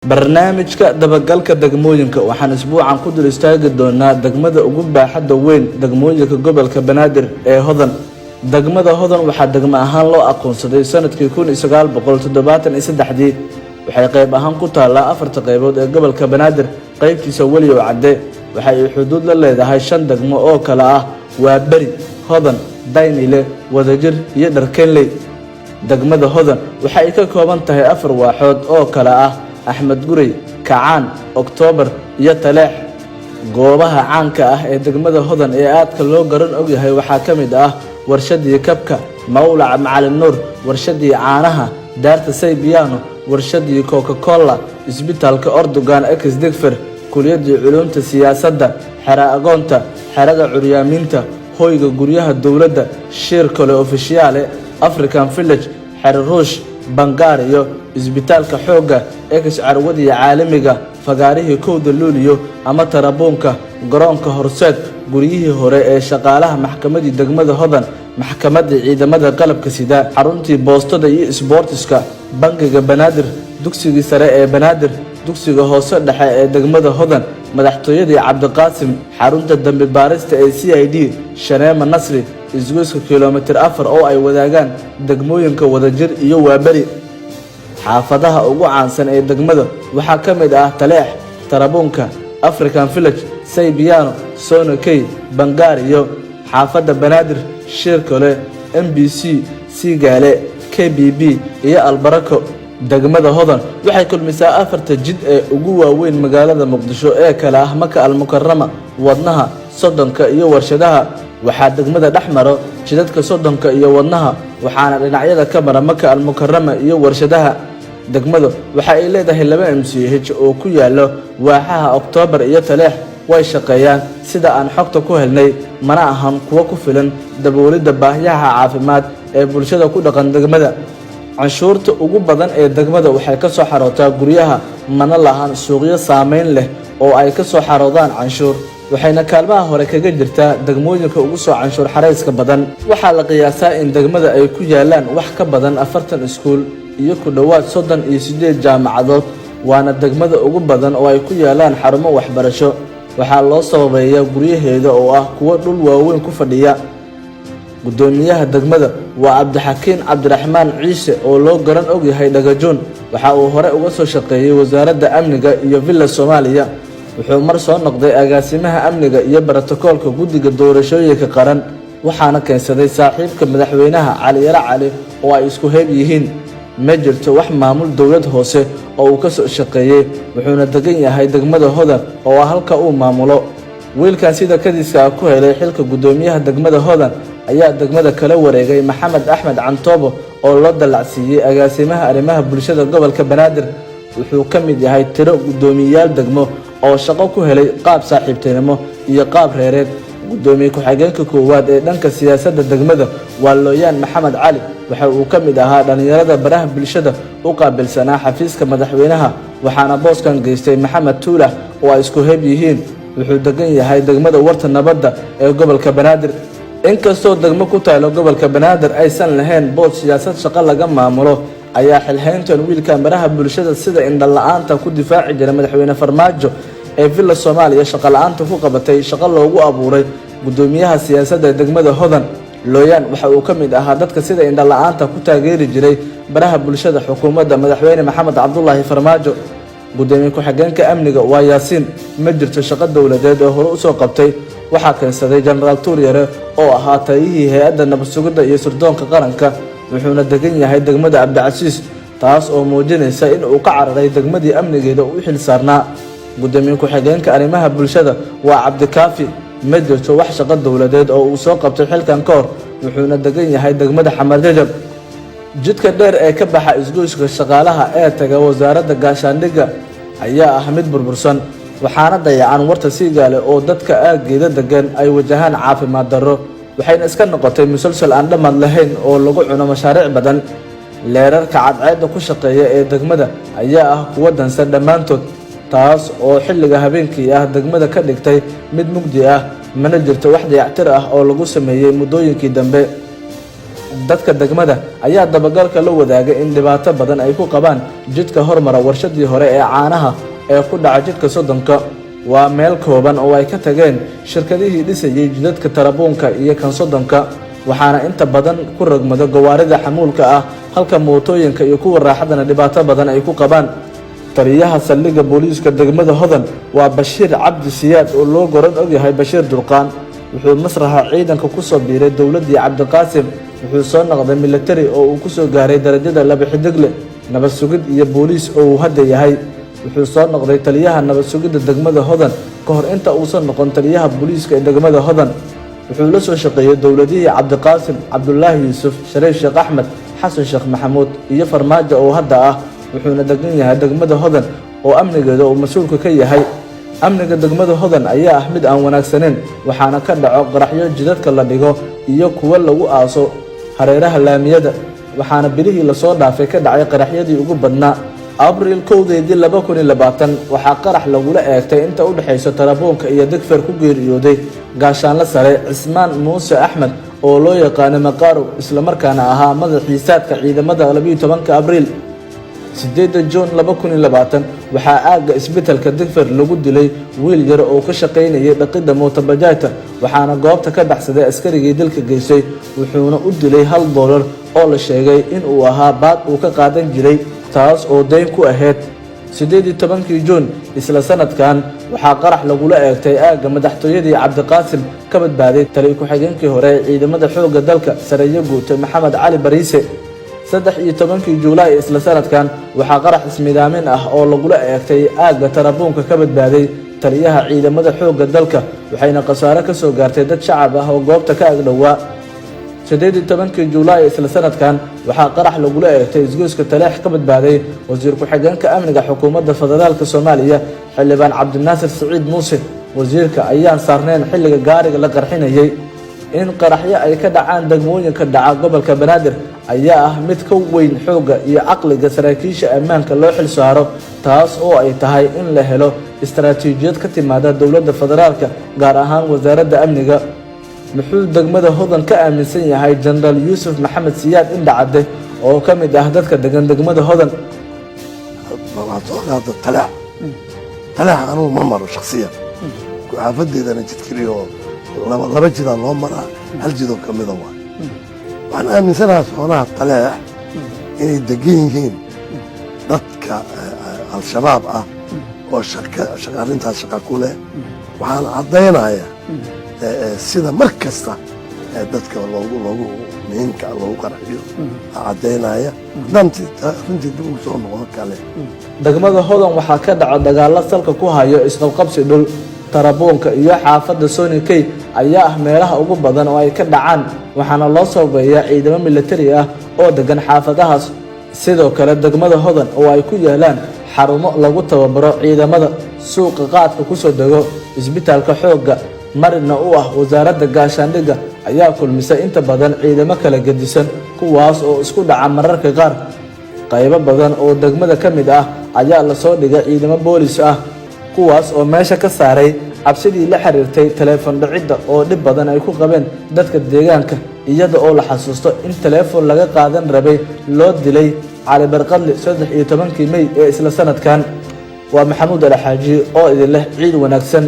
Barnaamijka dabagalka degmooyinka waxaan isbuucan ku dul istaagi doonaa degmada ugu baaxadda weyn degmooyinka gobolka Banaadir ee Hodan. Degmada Hodan waxaa degmo ahaan loo aqoonsaday sanadkii 1973-dii. Waxay qayb ahaan ku taallaa afarta qaybood ee gobolka Banaadir. Qaybtiisa Weliyow Cadde waxa ay xuduud la leedahay shan degmo oo kale ah Waaberi, Hodan, Daynile, Wadajir iyo Dharkenley. Degmada Hodan waxa ay ka kooban tahay afar waaxood oo kale ah Axmed Gurey, Kacaan, Oktoobar iyo Taleex. Goobaha caanka ah ee degmada Hodan ee aadka loo garan ogyahay waxaa ka mid ah warshadii kabka, Mawlaca Macalin Nuur, warshadii caanaha, daarta Saybiyaano, warshadii Coca Cola, isbitaalka Ordogan ex Digfer, kuliyadii culuumta siyaasadda, xera agoonta, xerada curyaamiinta, hoyga guryaha dowladda, Shiir Kole Ofishiyaale, African Village, xero Ruush, Bangaariyo, isbitaalka Xoogga ex Carwadiya Caalamiga, fagaarihii 1-da Luuliyo ama Tarabuunka, garoonka Horseed, guryihii hore ee shaqaalaha maxkamadii degmada Hodan, maxkamadii ciidamada qalabka sida, xaruntii boostada iyo isboortiska, bangiga Banaadir, dugsigii sare ee Banaadir, dugsiga hoose dhexe ee degmada Hodan, madaxtooyadii Cabdiqaasim, xarunta dambi baarista ee CID, Shaneema Nasri, isgoyska kilomitir 4 oo ay wadaagaan degmooyinka Wadajir iyo Waaberi. Xaafadaha ugu caansan ee degmada waxaa ka mid ah Taleex, Tarabuunka, African Village, Saybiyaano, Sonokey, Bangaariyo, xaafadda Banaadir, Shirkole, MBC, Siigaale, KBB iyo Albarako. Degmada Hodan waxay kulmisaa afarta jid ee ugu waaweyn magaalada Muqdisho ee kale ah Maka Almukarama, Wadnaha, Sodonka iyo Warshadaha. Waxaa degmada dhex maro jidadka Sodonka iyo Wadnaha, waxaana dhinacyada ka mara Maka Almukarama iyo Warshadaha. Degmadu waxa ay leedahay laba MCH oo ku yaalo waaxaha Oktoobar iyo Taleex. Way shaqeeyaan sida aan xogta ku helnay, mana ahan kuwo ku filan daboolidda baahiyaha caafimaad ee bulshada ku dhaqan degmada. Canshuurta ugu badan ee degmada waxay ka soo xarootaa guryaha, mana lahan suuqyo saameyn leh oo ay ka soo xaroodaan canshuur, waxayna kaalmaha hore kaga jirtaa degmooyinka ugu soo canshuur xarayska badan. Waxaa la qiyaasaa in degmada ay ku yaalaan wax ka badan 40 iskuul iyo ku dhowaad 38 jaamacadood, waana degmada ugu badan oo ay ku yaalaan xarumo waxbarasho. Waxaa loo sababeeyaa guryaheeda oo ah kuwo dhul waaweyn ku fadhiya. Guddoomiyaha degmada waa Cabdixakiin Cabdiraxmaan Ciise oo loo garan ogyahay Dhagajoon. Waxa uu hore uga soo shaqeeyey wasaaradda amniga iyo Villa Soomaaliya. Wuxuu mar soo noqday agaasimaha amniga iyo brotokoolka guddiga doorashooyinka qaran, waxaana keensaday saaxiibka madaxweynaha Cali Yaro Cali oo ay isku heeb yihiin. Ma jirto wax maamul dowlad hoose oo uu ka soo shaqeeyey, wuxuuna degan yahay degmada Hodan oo ah halka uu maamulo. Wiilkan sida kadiska ah ku helay xilka guddoomiyaha degmada Hodan ayaa degmada kala wareegay Maxamed Axmed Cantoobo oo loo dallacsiiyey agaasimaha arrimaha bulshada gobolka Banaadir. Wuxuu ka mid yahay tiro guddoomiyeyaal degmo oo shaqo ku helay qaab saaxiibtinimo iyo qaab reereed. Guddoomiye ku-xigeenka koowaad ee dhanka siyaasadda degmada waa Looyaan Maxamed Cali. Waxa uu ka mid ahaa dhallinyarada baraha bulshada u qaabilsanaa xafiiska madaxweynaha, waxaana booskan geystay Maxamed Tuulax oo ay isku heb yihiin. Wuxuu degan yahay degmada Warta Nabadda ee gobolka Banaadir. Inkastoo degmo ku taalo gobolka Banaadir aysan lahayn bood siyaasad shaqo laga maamulo, ayaa xilhayntan wiilkan baraha bulshada sida indhala-aanta ku difaaci jira madaxweyne Farmaajo ee Villa Soomaaliya shaqo la-aanta ku qabatay shaqo loogu abuuray guddoomiyaha siyaasadda degmada Hodan. Looyaan waxa uu ka mid ahaa dadka sida indhala-aanta ku taageeri jiray baraha bulshada xukuumadda madaxweyne Maxamed Cabdulaahi Farmaajo. Guddoomiye ku-xigeenka amniga waa Yaasiin. Ma jirto shaqo dowladeed oo hore usoo qabtay. Waxaa keensaday Jenaraal Tuuryare oo ahaa taliyihii hay-adda nabad sugidda iyo sirdoonka qaranka, wuxuuna degan yahay degmada Cabdicasiis, taas oo muujinaysa in uu ka cararay degmadii amnigeeda u xil saarnaa. Guddoomiye ku-xigeenka arrimaha bulshada waa Cabdikaafi. Ma jirto wax shaqo dowladeed oo uu soo qabtay xilkan ka hor, wuxuuna degan yahay degmada Xamar Jajab. Jidka dheer ee ka baxa isgoyska shaqaalaha ee taga wasaaradda gaashaandhigga ayaa ah mid burbursan, waxaana dayacan warta Siigaale oo dadka aaggeeda degan ay wajahaan caafimaad darro, waxayna iska noqotay musalsal aan dhammaad lahayn oo lagu cuno mashaariic badan. Leerarka cadceedda ku shaqeeya ee degmada ayaa ah kuwo dansan dhammaantood, taas oo xilliga habeenkii ah degmada ka dhigtay mid mugdi ah, mana jirto wax dayactir ah oo lagu sameeyey muddooyinkii dambe. Dadka degmada ayaa dabagalka la wadaagay in dhibaato badan ay ku qabaan jidka hormara warshadii hore ee caanaha ee ku dhaca jidka 30-ka. Waa meel kooban oo ay ka tageen shirkadihii dhisayay jidadka tarabuunka iyo kan 30-ka, waxaana inta badan ku rogmado gawaarida xamuulka ah, halka mootooyinka iyo kuwa raaxadana dhibaato badan ay ku qabaan. Taliyaha saldhigga booliiska degmada Hodan waa Bashiir Cabdi Siyaad oo loo goran ogyahay Bashiir Durqaan. Wuxuu masraxa ciidanka kusoo biiray dowladdii Cabdiqaasim. Wuxuu soo noqday militari oo uu kusoo gaaray darajada laba xidigle, nabad sugid iyo booliis oo uu hadda yahay. Wuxuu soo noqday taliyaha nabad sugidda degmada Hodan ka hor inta uusan noqon taliyaha booliiska ee degmada Hodan. Wuxuu la soo shaqeeyey dowladihii Cabdiqaasim, Cabdulaahi Yuusuf, Shariif Sheekh Axmed, Xasan Sheekh Maxamuud iyo Farmaajo oo hadda ah. Wuxuuna degan yahay degmada Hodan oo amnigeeda uu mas-uulka ka yahay. Amniga degmada Hodan ayaa ah mid aan wanaagsaneyn, waxaana ka dhaco qaraxyo jidadka la dhigo iyo kuwo lagu aaso hareeraha laamiyada, waxaana bilihii lasoo dhaafay ka dhacay qaraxyadii ugu badnaa. Abriil 1-deedii 2020 waxaa qarax lagula eegtay inta u dhexaysa tarabuunka iyo Digfer ku geeriyooday gaashaanle sare Cismaan Muuse Axmed oo loo yaqaano Maqaarow, islamarkaana ahaa madaxii saadka ciidamada 12-ka Abriil. 8-da Juun 2020 waxaa aagga isbitaalka Digfer lagu dilay wiil yar oo ka shaqaynayay dhaqidda mootobajaajta, waxaana goobta ka baxsaday askarigii dilka geystay, wuxuuna u dilay $1 oo la sheegay in uu ahaa baad uu ka qaadan jiray, taas oo dayn ku ahayd. 18-kii Juun isla sanadkan waxaa qarax lagula eegtay aagga madaxtooyadii Cabdiqaasim ka badbaaday tali ku-xigeenkii hore ee ciidamada xoogga dalka, sareeyo guute Maxamed Cali Bariise. 13-kii Juulaay isla sanadkan waxaa qarax ismidaamin ah oo lagula eegtay aagga tarabuunka ka badbaaday taliyaha ciidamada xoogga dalka, waxayna khasaare ka soo gaartay dad shacab ah oo goobta ka agdhowaa. 18-kii Juulaay isla sanadkan waxaa qarax lagula eegtay isgoyska Taleex ka badbaaday wasiir ku-xigeenka amniga xukuumadda federaalka Soomaaliya, xildhibaan Cabdinaasir Siciid Muuse. Wasiirka ayaan saarnayn xilliga gaariga la qarxinayay. In qaraxyo ay ka dhacaan degmooyinka dhaca gobolka Banaadir ayaa ah mid ka weyn xoogga iyo caqliga saraakiisha ammaanka loo xil saaro, taas oo ay tahay in la helo istaraatiijiyad ka timaada dowladda federaalka, gaar ahaan wasaaradda amniga. Muxuu degmada Hodan ka aaminsan yahay Jenaraal Yuusuf Maxamed Siyaad Indhacadde oo ka mid ah dadka degan degmada Hodan? Waxaad soo qaada Taleex. Taleex anugu ma maro shaksiyan, xaafadeedana jid keliya oo laba jidaa loo maraa, hal jidoo ka mida waay. Waxaan aaminsanahaa soonaha Taleex inay degan yihiin dadka Al-Shabaab ah oo arrintaas shaqa ku leh. Waxaan caddaynayaa sida mar kasta dadka loogu muhiimka loogu qarxiyo caddaynaya. Haddaan runtii dib ugu soo noqdo kale. Degmada Hodan waxaa ka dhaca dagaalo salka ku hayo isqabqabsi dhul. Tarabuunka iyo xaafadda Sony Key ayaa ah meelaha ugu badan oo ay ka dhacaan, waxaana loo soobeeyaa ciidamo militari ah oo degan xaafadahaas. Sidoo kale degmada Hodan oo ay ku yaalaan xarumo lagu tababaro ciidamada, suuqa qaadka kusoo dego, isbitaalka xoogga marina u ah wasaaradda gaashaandhigga ayaa kulmisa inta badan ciidamo kala gedisan, kuwaas oo isku dhaca mararka qaar. Qaybo badan oo degmada ka mid ah ayaa lasoo dhigay ciidamo boolis ah, kuwaas oo meesha ka saaray cabsidii la xiriirtay taleefon dhicidda oo dhib badan ay ku qabeen dadka deegaanka, iyada oo la xasuusto in taleefon laga qaadan rabay loo dilay Cali Barqadli 13-kii Mey ee isla sanadkan. Waa Maxamuud Alxaaji oo idin leh ciid wanaagsan.